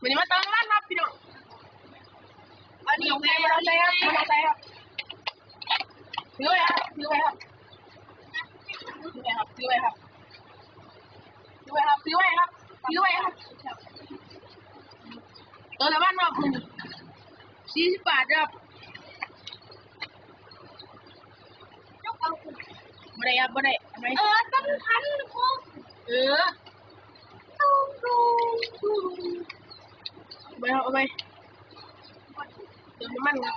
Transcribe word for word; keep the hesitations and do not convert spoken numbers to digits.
วันนี้มาเติมน้ำมันครับพี่น้อง อันนี้ไม่ได้ใส่ครับ ไม่ได้ใส่ครับ ถือไว้ครับ ถือไว้ครับ ถือไว้ครับ ถือไว้ครับ ถือไว้ครับ ถือไว้ครับ ถือไว้ครับ เติมน้ำมันครับ สี่สิบบาทครับ บ่ได้ครับ บ่ได้ เอาไหม เออ ต้องพันหก เออ เอาไปครับ เอาไป เติมน้ำมันครับ